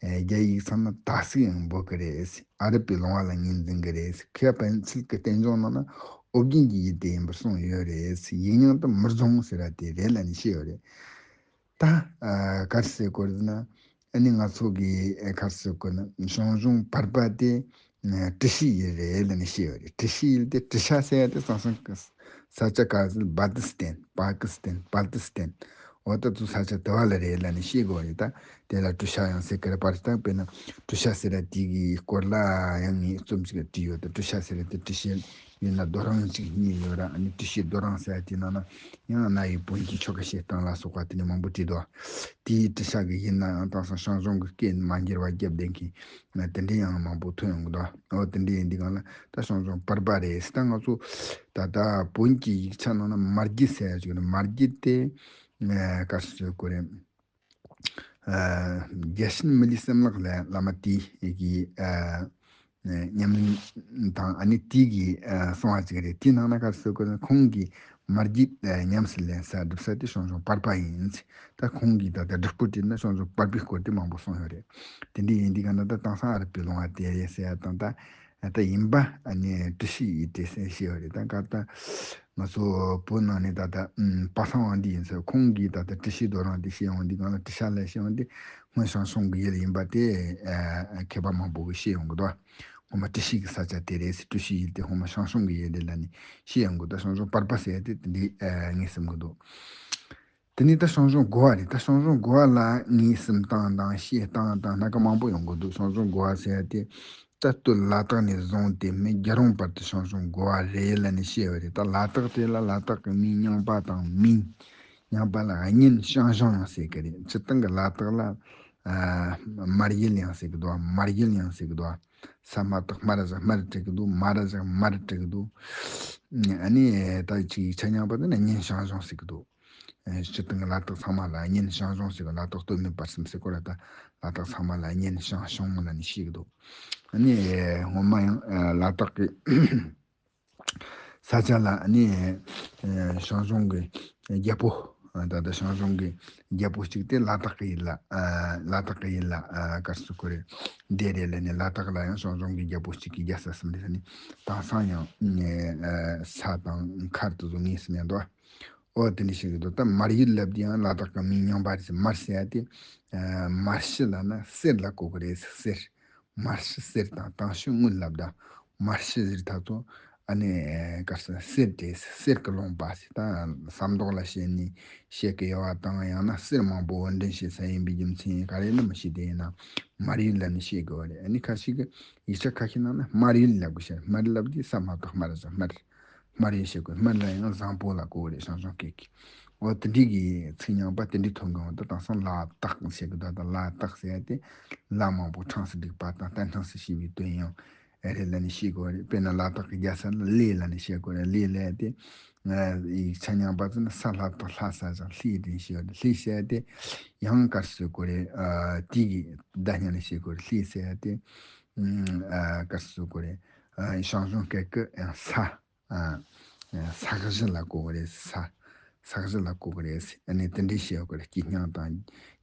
ཨེ་རྒྱ་ཡིག་ཚང་མ་ད་སིག་ཡང་འབོད་གི་རེད། ཨ་རབ་པའི་ལུང་བ་ལ་ངོས་འཛིན་གི་རེད། མཁས་པ་ཕན་ཚུན་གྱི་རྟེན་འབྱུང་ནང་ན་ཨོ་རྒྱན་གྱི་ཡུལ་དེ་ཡིན་པར་གསུངས་ཡོད་རེད། ཡིག་རྙིང་དུ་མུར་རྫོང་ཟེར་བ་དེ་རེད་ལབ་ནས་བཤད་ཡོད་རེད། ད་ཨ་ག་རེ་ཟེར་དགོས་རེད་ན། ཨ་ནི་ང་ཚོ་གི་ཨ་ག་རེ་ཟེར་དགོས་ན། ཞང་ཞུང་བར་པ་དེ་ཨ་ཏྲི་ཤི་ཡུལ་རེད་ལབ་ནས་བཤད་ཡོད་རེད། ཏྲི་ཤི་ཡུལ་དེ་ཏྲི་ཤ་ཟེར་ཡ་དེ་སང་སང་གི་ས་ཆ་ག་ཟེར། བ་ཏི་སི་ཏན། པ་ཀི་སི་ཏན། པ་ལ་ཏི་སི་ཏན། འོ་ད་ཚོ་ས་ཆ་དེ་བ་ལ་རེད་ལབ་ནས་བཤད་དགོས་རེད། ད་དེ་ལ་ཏྲི་ཤ་ཡང་ཟེར་གི་རེད། པར་སྟངས་དཔེར་ན་ཏྲི་ཤ་ཟེར་ཡ་དེ་གི་སྐོར་ལ་ཡང་ངས་རྩོམ་ཅིག་བྲིས་ཡོད། ད་ཏྲི་ཤ་ཟེར་ཡ་དེ་ཏྲི་ཤི་ཡུལ་ན་རྡོ་རིང་ཅིག་གཉིས་ཡོད་ར། ཨ་ནི་ཏྲི་ཤི་རྡོ་རིང་ཟེར་ཡ་དེ་ནང་ན་ཡང་གནའ་བོའི་བོན་གྱི་ཆོ་ག་བྱེད་སྟངས་ལ་སོགས་པ་དེ་འདྲ་མང་པོ་བྲིས་འདུག་དེའི་ཏྲི་ཤ་གི་ཡུལ་ན་ཡང་དེང་སང་ཞང་ཞུང་གི་སྐད་མ་འགྱུར་བ་རྒྱབ་བསྡད་མཁན་དེ་འདྲ་ཡང་མང་པོ་ཐོན་ཡོང་གི་འདུག་འོ་དེ་འདྲ་ཡིན་དུས་གང་ལ་ད་ཞང་ཞུང་བར་པ་རེད། ད་ང་ཚོ་ད་ལྟ་བོན་གྱི་ཡིག་ཆ་ནང་ན་མར་གྱི་ཟེར་ཡ་ཅིག་ཡོད་རེད། མར་གྱི་དེ་ཨ་ག་རེ་ཟེར་དགོས་རེད། ཨ་རྒྱལ་ཆེན་མི་ལའི་གསན་ལག་ལ་བླ་མ་དེ་གི་ཨ་ཉམས་ལེན་དང་། ཨ་ནི་དེ་གི་ཨ་གསུང་བ་ཅིག་རེད། དེའི་ནང་ན་ག་རེ་ཟེར་དགོས་ན། ཁོང་གིས་མར་གྱི་ཨ་ཉམས་སུ་ལེན་ས་སྒྲུབ་ས་དེ་ཞང་ཞུང་བར་པ་ཡིན། ད་ཁོང་གིས་ད་ལྟ་སྒྲུབ་སྐོར་དེ་ན་ཞང་ཞུང་བར་པའི་སྐོར་དེ་མང་པོ་གསུངས་ཡོད་རེད། དེ་འདྲ་ཡིན་དུས་གང་ན་ད་དེང་སང་ཨ་རབ་པའི་ལུང་བ་དེ་རེད་ཟེར་ཡ་དང་། ད་ད་ཡིན་པ་ཨ་ནི་ཏྲི་ཤི་ཡུལ་དེ་ཟེར་བཤད་ཡོད་རེད། ད་ག་ད་ང་ཚོ་བོད་ནང་ནས་ད་ལྟ་ཨམ་པ་སངས་དབང་འདུས་ཡིན་ཟེར། ཁོང་གིས་ད་ལྟ་ཏྲི་ཤི་རྡོ་རིང་དེ་བཤད་ཡོང་དུས་གང་ལ། ཏྲི་ཤ་ལ་བཤད་ཡོང་དུས་སྔོན་ཞང་ཞུང་གི་ཡུལ་ཡིན་པ་དེ་ཨ་མཁས་པ་མང་པོ་གིས་བཤད་ཡོང་གི་འདུག་སྔོན་མ་ཏྲི་ཤི་གི་ས་ཆ་དེ་རེད་ཟེར། ཏྲི་ཤི་ཡུལ་དེ་སྔོན་མ་ཞང་ཞུང་གི་ཡུལ་རེད་ལབ་ནས་བཤད་ཡོང་གི་འདུག་ཞང་ཞུང་བར་པ་ཟེར་ཡ་དེ་དེ་འདྲ་ཨ་ངས་བསམ་གི་འདུག་དེ་ནས་ད་ཞང་ཞུང་གོ་བ་རེད། ད་ཞང་ཞུང་གོ་བ་ལ་ངས་གསུང་སྟངས་དང་བཤད་སྟངས་དང་སྣ་ཁ་མང་པོ་ཡོང་གི་འདུག་ཞང་ཞུང་གོ་བ་ཟེར་ཡ་དེ། ད་སྟོད་ལ་དྭགས་ནས་བཟུང་སྟེ་སྨད་རྒྱལ་རོང་བར་དུ་ཞང་ཞུང་གོ་བ་རེད་ལབ་ནས་བཤད་པ་རེད། ད་ལ་དྭགས་དེ་ལ་ལ་དྭགས་ཀྱི་མིང་རྙིང་པ་དང་མིང་རྙིང་པ་ལ་གཉན་ཞང་ཞུང་ཡང་ཟེར་གི་རེད། སྤྱིར་བཏང་གི་ལ་དྭགས་ལ་ཨ་མར་ཡུལ་ཡང་ཟེར་གི་འདུག་མར་ཡུལ་ཡང་ཟེར་གི་འདུག་ས་མ་ཐག་མར་ཟེར་མར་བྲི་གི་འདུག་མར་ཟེར་མར་བྲི་གི་འདུག་ཨ་ནི་ད་ཅིག་ཡིག་ཆ་རྙིང་པ་དེ་ན་གཉན་ཞང་ཞུང་ཟེར་གི་འདུག་ཨེ་སྤྱིར་བཏང་གི་ལ་དྭགས་ཚང་མ་ལ་གཉན་ཞང་ཞུང་ཟེར་གི། ལ་དྭགས་སྟོད་སྨད་བར་གསུམ་ཟེར་གོ་ར། ད་ལ་དྭགས་ཚང་མ་ལ་གཉན་ཞང་ཞུང་ལབ་ནས་བཤད་གི་འདུག་ཨ་ནི་སྔོན་མ་ཡང་ཨ་ལ་དྭགས་ཀྱི་ས་ཆ་ལ་ཨ་ནི་ཨ་ཞང་ཞུང་གི་རྒྱལ་པོ། ཨ་ད་ལྟ་ཞང་ཞུང་གི་རྒྱལ་པོ་གཅིག་དེ་ལ་དྭགས་ཀྱི་ཡུལ་ལ། ཨ་ལ་དྭགས་ཀྱི་ཡུལ་ལ་ཨ་ག་རེ་ཟེར་དགོས་རེད། བསྡད་རེད་ལབ་ནས། ལ་དྭགས་ལ་ཡང་ཞང་ཞུང་གི་རྒྱལ་པོ་གཅིག་གིས་རྒྱལ་ས་གསུམ་རེད་ཟེར་ནས། དེང་སང་ཡང་ཨ་ས་དང་མཁར་དེ་ཚོ་ངོས་ཟིན་ཡ་འདུག་ཨོ་དེ་འདྲ་ཞིག་གི་འདུག་ད་མར་ཡུལ་ལབ་དེ་ཡང་ལ་དྭགས་ཀྱི་མིང་རྙིང་པ་རེད་ཟེར། མར་ཟེར་ཡ་དེ་ཨ་མར་ཤི་ལབ་ན་གསེར་ལ་གོ་གི་རེད་ཟེར། གསེར། མར་ཤི་གསེར་དང་དང་ཤི་དངུལ་ལབ་ད། མར་ཤི་ཟེར་ད་ཚོ་ཨ་ནི་ག་ས་གསེར་དེ་གསེར་གྱི་ལུང་པ་ཟེར། ད་ཟམ་གདོང་ལ་བཤད་ནི་བཤད་གི་ཡོད་པ་དང་། ཡང་ན་གསེར་མང་པོ་དབོར་འདྲེན་བྱེད་ས་ཡིན་པའི་རྒྱུ་མཚན་ག་རེ་ཡིན་ན་མི་ཤེས། དེ་ཡིན་ན་མར་ཡུལ་ལབ་ནི་བཤད་གི་ཡོད་རེད། ཨ་ནི་ཁ་ཤས་ཀྱི་ཡིག་ཆ་ཁ་ཤས་ནང་ན་སྨར་ཡུལ་ལབ་གི་ཤག་སྨར་ལབ་དེ་ས་མ་ཐག་སྨར་ཟེར་སྨར། སྨར་ཡུལ་བཤད་དགོས། སྨར་ལ་ཡང་བཟང་པོ་ལ་གོ་གི་རེད། ཞང་ཞུང་སྐད་ཀྱིས། འོ་དེ་འདྲའི་གི་ཚིག་རྙིང་པ་དེ་འདྲའི་ཐོན་གི་འོང་། ད་དེང་སང་ལ་དྭགས་བཤད་གི་འདུག་ད་ལ་དྭགས་ཟེར་ཡ་དེ་ལ་མང་པོ་གྲངས་སུ་བསྒྲིགས་པ་དང་བསྟན་གྲངས་སུ་བྱས་པའི་དོན་ཡང་རེད་ལབ་ནས་བཤད་དགོས་རེད། དཔེར་ན་ལ་དྭགས་ཀྱི་རྒྱལ་ས་ལ་ལེ་ལབ་ནས་བཤད་དགོས་རེད། ལེ་ལབ་ཡ་དེ་ཡིག་ཆ་རྙིང་པ་ཚོ་ན་ས་ལྷ་བཏགས་ལྷ་ས་ཞབས་ཀྱུ་ལྷེ་དེ་བཤད་ཡོད་རེད། ལྷེ་བཤད་ཡ་དེ་ཡང་ག་རེ་ཟེར་དགོས་རེད། ཨ་དེ་གི་བརྡ་སྙིང་ལ་བཤད་དགོས་རེད། ལྷེ་ཟེར་ཡ་དེ་ཨ་ག་རེ་ཟེར་དགོས་རེད། ཨ་ཞང་ཞུང་སྐད་ཀྱི་ཡང་ས། ཨ་ས་གཞི་ལ་གོ་གི་རེད། ས། ཚད་གཞི་ལ་གོ་གི་རེད་ཟེར། ཨ་ནི་དེ་འདྲའི་བཤད་ཡོད་གི་རེད། སྐྱིད་སྙིང་དང་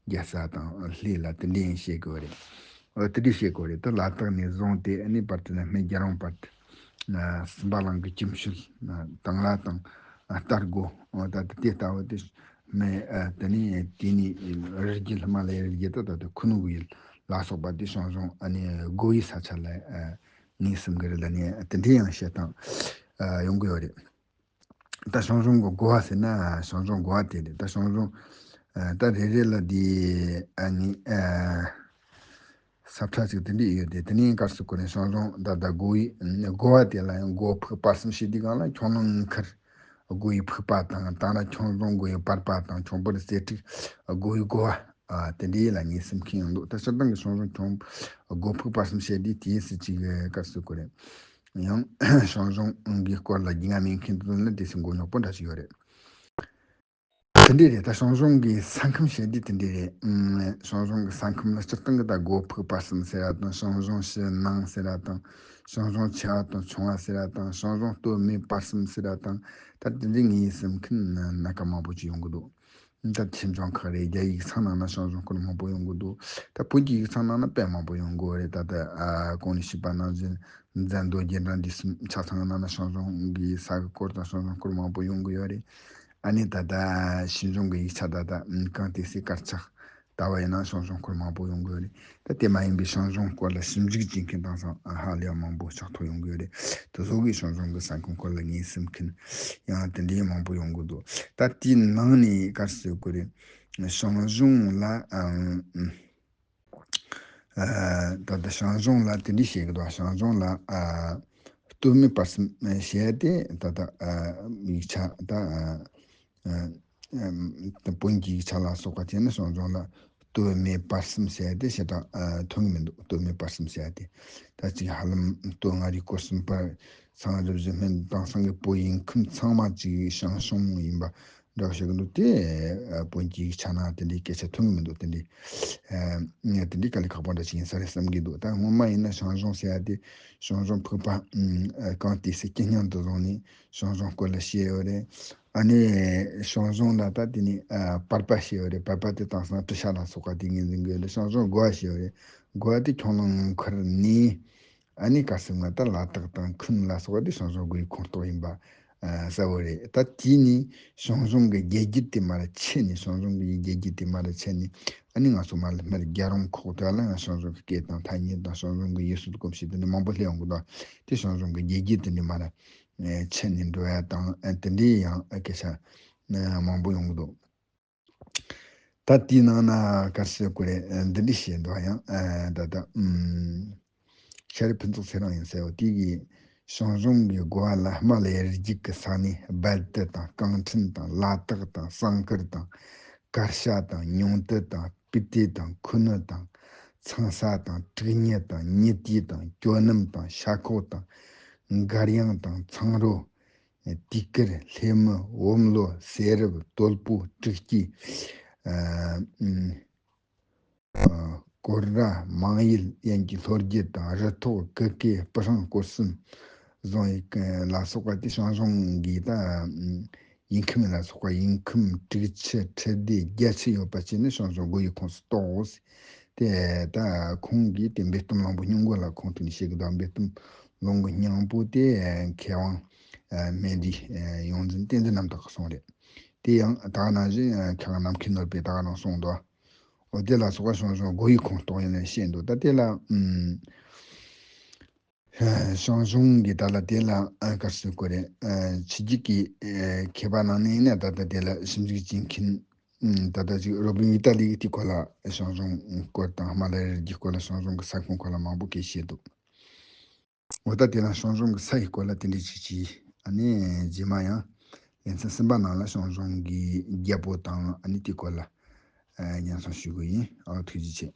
རྒྱལ་ས་དང་ལྷས་ལ་དེ་འདྲའི་ཡང་བཤད་གི་རེད། འོ་དེ་འདྲའི་བཤད་གི་རེད། ད་ལ་དྭགས་ནས་བཟུང་སྟེ་ཨ་ནི་བར་དུ་ན་སྨད་རྒྱལ་རོང་བར་དུ། ཨ་སུམ་པ་གླིང་གི་ཁྱིམ་ཤུལ། ཨ་དང་ལ་དང་། ཨ་རྟ་སྒོ། ཨ་ད་ལྟ་དེ་ལྟ་བུ་དེ་སྨད། ཨ་དེ་ནས་དེ་ནས་རི་རྒྱུད། ཧི་མ་ལ་ཡའི་རི་རྒྱུད་ད་ལྟ་དེ་ཁུ་ནུ་གི་ཡུལ་ལ་སོགས་པ་དེ་ཞང་ཞུང་ཨ་ནི་སྒོ་ཡི་ས་ཆ་ལ་ཨ་ངོས་ཟིན་གི་རེད་ལབ་ནས་དེ་འདྲའི་ཡང་བཤད་སྟངས་ཨ་ཡོང་གི་ཡོད་རེད། ད་ཞང་ཞུང་གི་སྒོ་བ་ཟེར་ན་ཞང་ཞུང་སྒོ་བ་དེ་རེད། ད་ཞང་ཞུང་ཨ་ད་རེ་རེ་ལ་དེ་ཨ་ནི་ཨ་ས་ཁྲ་ཅིག་དེ་འདྲ་ཡོད་དེ། དེ་ནས་སྐབས་སུ་བཀོད་ནས་ཞང་ཞུང་ད་ད་སྒོ་ཡི་སྒོ་བ་དེ་ལ་ཡང་སྒོ་ཕུག་བར་གསུམ་བྱས་དུས་སྒང་ལ་ཁྱུང་ལུང་ངུ་ཁར་སྒོ་ཡི་ཕུག་པ་དང་། ད་ར་ཁྱུང་རྫོང་སྒོ་ཡི་བར་པ་དང་། ཁྱུང་པོ་རི་རྩེ་དྲུག་སྒོ་ཡི་སྒོ་བ། ཨ་དེ་འདྲའི་ལ་ངོས་ཟིན་མཁན་ཡང་འདུག་ད་སྤྱིར་བཏང་གི་ཞང་ཞུང་ཁྱུང་སྒོ་ཕུག་བར་གསུམ་བྱས་དུས་དེའི་སྲིད་ཅིག་སྐབས་སུ་བཀོད་རེད། ཡང་ཞང་ཞུང་གི་སྐོར་ལ་རྒྱུས་མངའ་མེད་མཁན་དེ་ཚོ་ལ་དེ་སྲིད་མགོ་རྙོག་པོ་འདྲ་ཞིག་ཡོད་རེད། དེ་འདྲས་རེད། ད་ཞང་ཞུང་གི་ས་ཁམས་བཤད་དུས་དེ་འདྲས་རེད། ཨུམ། ཞང་ཞུང་གི་ས་ཁམས་ལ་སྤྱིར་བཏང་གི་ད་སྒོ་ཕུག་བར་གསུམ་ཟེར་ར་དང་། ཞང་ཞུང་ཕྱི་ནང་ཟེར་ར་དང་། ཞང་ཞུང་ཆེ་བ་དང་ཆུང་བ་ཟེར་ར་དང་། ཞང་ཞུང་སྟོད་སྨད་བར་གསུམ་ཟེར་ར་དང་། ད་དེ་འདྲས་ངོས་ཟིན་མཁན་སྣ་ཁ་མང་པོ་ཅིག་ཡོང་གི་འདུག་ད་ཆོས་འབྱུང་ཁག་རེད། རྒྱ་ཡིག་ཚང་ནང་ན་ཞང་ཞུང་སྐོར་མང་པོ་ཡོང་གི་འདུག་ད་བོད་ཀྱི་ཡིག་ཚང་ནང་ན་དཔེ་མང་པོ་ཡོང་གི་ཡོད་རེད། ད་ལྟ་ཨ་གོང་ནས་ཞུས་པ་ནང་བཞིན་མཛད་མདོ་རྒྱན་གྲངས་འདི་གསུམ་ཆ་ཚང་ནང་ན་ཞང་ཞུང་གི་ས་གི་སྐོར་དང་ཞང་ཞུང་སྐོར་མང་པོ་ཡོང་གི་ཡོད་རེད། ཨ་ནི་ད་ལྟ་ཞིབ་འཇུག་གི་ཡིག་ཆ་ད་ལྟ་གང་དེ་སའི་དཀར་ཆག་ལྟ་བ་ཡིན་ན་ཞང་ཞུང་སྐོར་མང་པོ་ཡོང་གི་ཡོད་རེད། ད་དེ་མ་ཡིན་པའི་ཞང་ཞུང་སྐོར་ལ་ཞིབ་འཇུག་བྱེད་མཁན་དེང་སང་ཧ་ལས་མང་པོ་ཆགས་ཐུབ་ཡོང་གི་ཡོད་རེད། དེ་ཚོ་གིས་ཞང་ཞུང་གི་ས་ཁམས་སྐོར་ལ་ངོས་ཟིན་མཁན་ཡང་དེ་འདྲའི་མང་པོ་ཡོང་གི་འདུག་ད་དེའི་ནང་ནས་ག་རེ་ཟེར་དགོས་རེད། ཞང་ཞུང་ལ་ཨང་ཨ་ད་ལྟ་ཞང་ཞུང་ལ་དེ་འདྲ་བཤད་གི་འདུག་ཞང་ཞུང་ལ་ཨ་སྟོད་སྨད་བར་གསུམ་བཤད་དེ། ད་ལྟ་ཨ་ཡིག་ཆ་ད་ཨ་ཨ་ཨ་བོན་གྱི་ཡིག་ཆ་ལ་སོགས་པ་བྱས་ན་ཞང་ཞུང་ལ་སྟོད་སྨད་བར་གསུམ་བཤད་དེ་ཞེ་དྲག་ཨ་ཐོན་གི་མི་འདུག་སྟོད་སྨད་བར་གསུམ་བཤད་དེ། ད་ཅིག་ཧ་ལམ་སྟོད་མངའ་རིས་སྐོར་གསུམ་པར་ཚངས་རི་བཞི་སྨན་དེང་སང་གི་བོད་ཡུལ་ཁམས་ཚང་མ་ཅིག་ཞང་ཞུང་ཡིན་པ་འདྲ་བཤད་གི་འདུག་དེ་ཨ་བོན་གྱི་ཡིག་ཆ་ནང་དེ་འདྲའི་སྐད་ཆ་ཐོན་གི་མི་འདུག་དེ་འདྲའི་ཨ་དེ་འདྲའི་དཀའ་ལས་ཁག་པོ་འདྲ་ཞིག་ཡིན་ས་རེད་བསམ་གི་འདུག་ད་སྔོན་མ་ཡིན་ན་ཞང་ཞུང་ཟེར་ཡ་དེ་ཞང་ཞུང་ཕུག་པ་ཨ་གངས་ཏི་སེ་སྐྱིད་སྙིང་དུ་བཟུང་ནས་ཞང་ཞུང་སྐོར་ལ་བཤད་ཡོད་རེད། ཨ་ནི་ཞང་ཞུང་ལ་ད་དེ་ནས་ཨ་བར་པ་བཤད་ཡོད་རེད། བར་པ་དེ་དེང་སང་ཊི་ཤ་ལ་སོགས་པ་དེ་ངོས་འཛིན་གི་ཡོད་རེད། ཞང་ཞུང་སྒོ་བ་བཤད་ཡོད་རེད། སྒོ་བ་དེ་ཁྱུང་ལུང་ངུ་ཁར་ནས། ཨ་ནི་ག་ཟེར་ང་ད་ལ་དྭགས་དང་ཁུན་ལ་སོགས་པ་དེ་ཞང་ཞུང་སྒོ་ཡི་ཁོངས་གཏོགས་ཡིན་པ་ཨ་གསལ་བོ་རེད། ད་དེ་ནི་ཞང་ཞུང་གི་རྒྱལ་རྒྱུད་དེ་མར་ཆད་ནས། ཞང་ཞུང་གི་རྒྱལ་རྒྱུད་དེ་མར་ཆད་ནས། ཨ་ནི་ང་ཚོ་མར་སྨད་རྒྱལ་རོང་ཁོག་དེ་ལ་ཡང་ཞང་ཞུང་གི་སྐད་དང་ཐ་སྙད་དང་ཞང་ཞུང་གི་ཡུལ་སྲོལ་གོམས་གཤིས་དེ་འདྲ་མང་པོ་སླེབས་ཡོང་གི་འདུག་དེ་ཞང་ཞུང་གི་རྒྱལ་རྒྱུད་དེ་འདྲ་མར་ཆད་ནས་འགྲོ་ཡ་དང་། ཨ་དེ་འདྲའི་ཡང་ཨ་སྐད་ཆ་མང་པོ་ཡོང་གི་འདུག་ད་དེའི་ནང་ན་ག་རེ་ཟེར་དགོས་རེད། འདི་འདྲ་བཤད་འདུག་ཡང་ཨ་ད་ལྟ་ཨུམ་ཤཱ་རིའི་ཕུན་ཚོགས་ཚེ་རིང་ཡིན་ཟེར་བ་དེ་གིས་ཞང་ཞུང་གི་སྒོ་བ་ལ་ཧི་མ་ལ་ཡའི་རི་རྒྱུད་ཀྱི་ས་གནས་སྦལ་ཏི་དང་། ཀང་ཁྲིན་དང་། ལ་དྭགས་དང་། བསང་དཀར་དང་། ཀར་ཤ་དང་། ཉུང་ཏི་དང་། སྤི་ཏི་དང་། ཁུ་ནུ་དང་། ཚང་ས་དང་། དྲུག་ཉི་དང་། ཉི་ཏི་དང་། ཀྱོ་ནམ་དང་། ཤ་ཁོག་དང་། མགར་ཡང་དང་། ཚང་རོ། དུས་དཀར། ལྷེ་མི། བུམ་ལོ། སེ་རབ། དོལ་པོ། དྲུག་སྐྱེས། ཨ་ཨུམ་ཨ་སྐོར་ར། མང་ཡུལ། དབྱིན་གྱི་ལྷོ་རྒྱུད་དང་། རི་ཐོག། ཀི་ཀེ། སྤུ་ཧྲེང་སྐོར་གསུམ་བཟུང་ཡི་ལ་སོགས་པ་དེ་ཞང་ཞུང་གི་ད་ཨུམ་ཡུལ་ཁམས་ལ་སོགས་པ་ཡུལ་ཁམས་དྲུག་ཅུ་ཁྲི་སྡེ་བརྒྱད་ཅུ་ཡོད་པ་བྱས་ནས་ཞང་ཞུང་སྒོ་ཡི་ཁོངས་སུ་གཏོགས། དེ་ད་ཁོང་གིས་དེ་འབེལ་གཏམ་གླང་པོ་སྙུང་མགོ་ལ་ཁུངས་གཏུགས་ནས་བཤད་གི་འདུག་འབེལ་གཏམ་གླང་པོ་སྙིང་པོ་དེ་མཁས་དབང་ཨ་སྨན་རིའི་ཨ་ཡོངས་འཛིན་བསྟན་འཛིན་རྣམ་དག་གི་གསུང་རེད། དེ་ཡང་ད་ག་ནང་བཞིན་ཨ་མཁས་དབང་ནམ་མཁའི་ནོར་བུས་ད་ག་རང་གསུངས་འདུག་འོ་དེ་ལ་སོགས་པ་ཞང་ཞུང་སྒོ་ཡི་ཁོངས་གཏོགས་ཡིན་ལ་བཤད་འདུག་ད་དེ་ལ་ཨུམ་ཞང་ཞུང་གི་ད་ལ་དེ་ལ་ཨ་ག་རེ་ཟེར་དགོས་རེད། ཨ་ཕྱི་རྒྱལ་གྱི་ཨ་མཁས་པ་ནང་ནས་ཡིན་ན་ད་ལྟ་དེ་ལ་ཞིབ་འཇུག་བྱེད་མཁན། ཨུམ། ད་ལྟ་ཅིག་རོ་བིན་ཝི་ཏཱ་ལི་གིས་དེའི་སྐོར་ལ་ཞང་ཞུང་སྐོར་དང་ཧི་མ་ལ་ཡའི་རི་རྒྱུད་སྐོར་ལ་ཞང་ཞུང་གི་ས་ཁོངས་སྐོར་ལ་མང་པོ་སྐད་བཤད་འདུག་འོ་ད་དེ་ལ་ཞང་ཞུང་གི་ས་ཡི་སྐོར་ལ་དེ་འདྲ་ཅིག་བྱས། ཨ་ནི་རྗེས་མ་ཡང་ལེ་ཚན་གསུམ་པ་ནང་ལ་ཞང་ཞུང་གི་རྒྱལ་པོ་དང་ཨ་ནི་དེའི་སྐོར་ལ་ཨ་སྙན་སེང་ཞུ་གི་ཡིན། ཨ་ཐུགས་རྗེ་ཆེ།